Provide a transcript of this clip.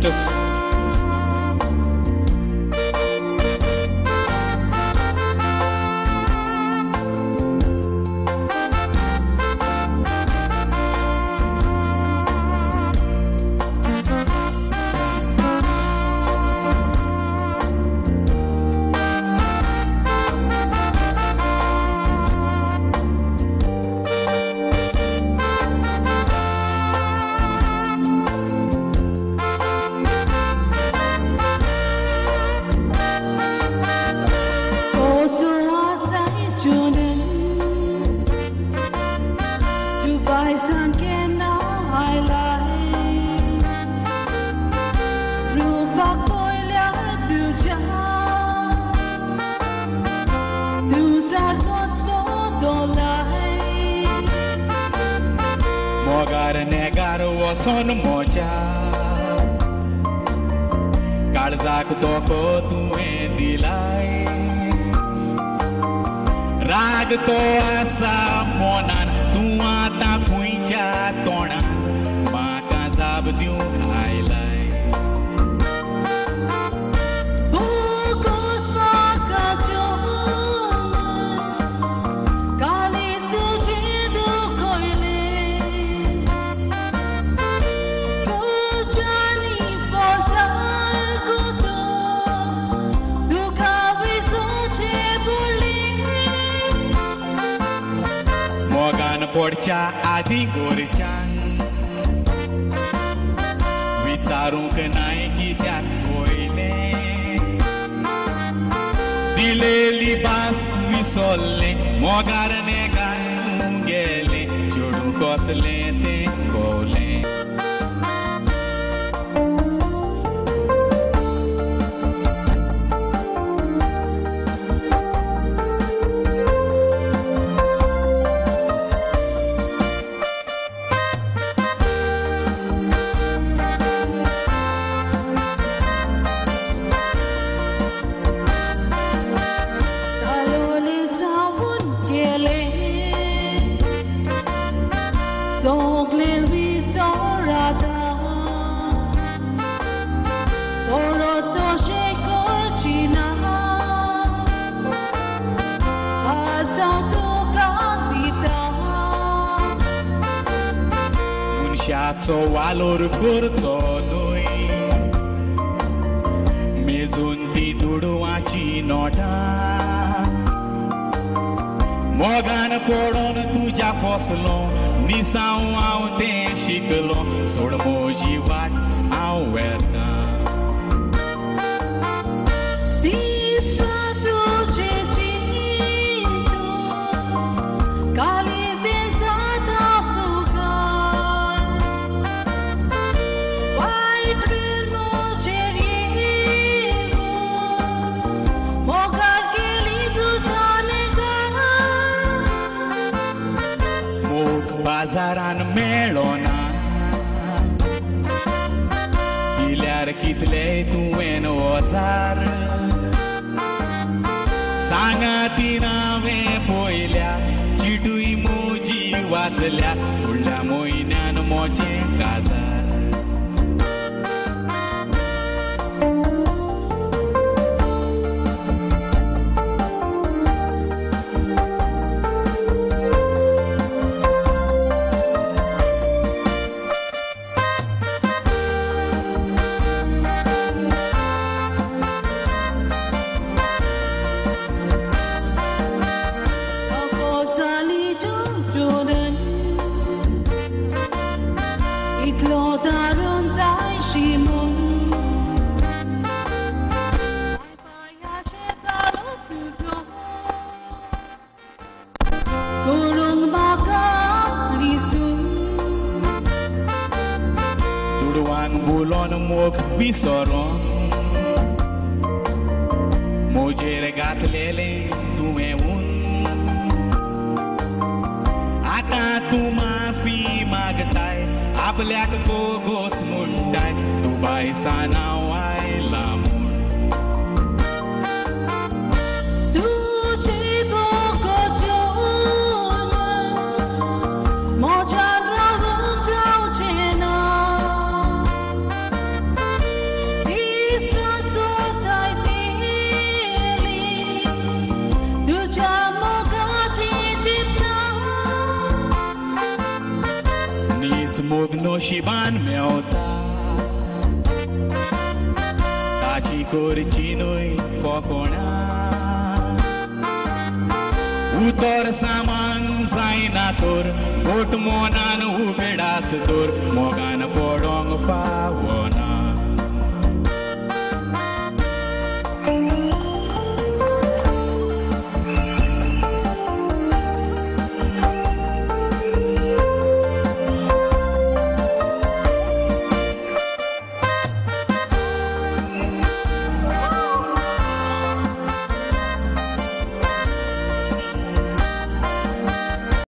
Just मोगार नेगार वसोन मोजा काळजाक धोको तुवें दिलाय राग तो आसा मनान तूं आतां खंयच्या तोंडान म्हाका जाप दिवंक आयलाय. मोगान पडच्या आदी गोरच्यान विचारूंक नाय कित्याक पयलें दिलेली भास विसरलें मोगार नेगार तूं गेलें चेडूं कसलें तें कवलें. Sogle visorata Poroto shekorchina Asato kandita मनशाचो वालोर करचो न्हय मेजून ती दुडवाची नोटां मोगान पडोन तुज्या फसलो निसांव हांव तें शिकलो सोड म्हजी वाट हांव वेता. बाजारान मेळो ना दिल्यार कितले तुवें वजार सांगा ती नांवें पळयल्या चिटूय म्हजी वाचल्या फुडल्या म्हयन्यान म्हजें काजार. Itlo daron zay shimon Kurung maka lisun Duduang bulon mok visoron Mojer gatlele tuwe un Ata tu माफी मागताय आपल्याक बोगोस म्हणटाय तूं बायसाना आयला म्हूण तुझे बोगोचो मोग नशिबान मेवता ताची करची न्हय फोकोणा उतर सामान जायना तर गोट मोनान उगडास तर मोगान पडोंक फावना.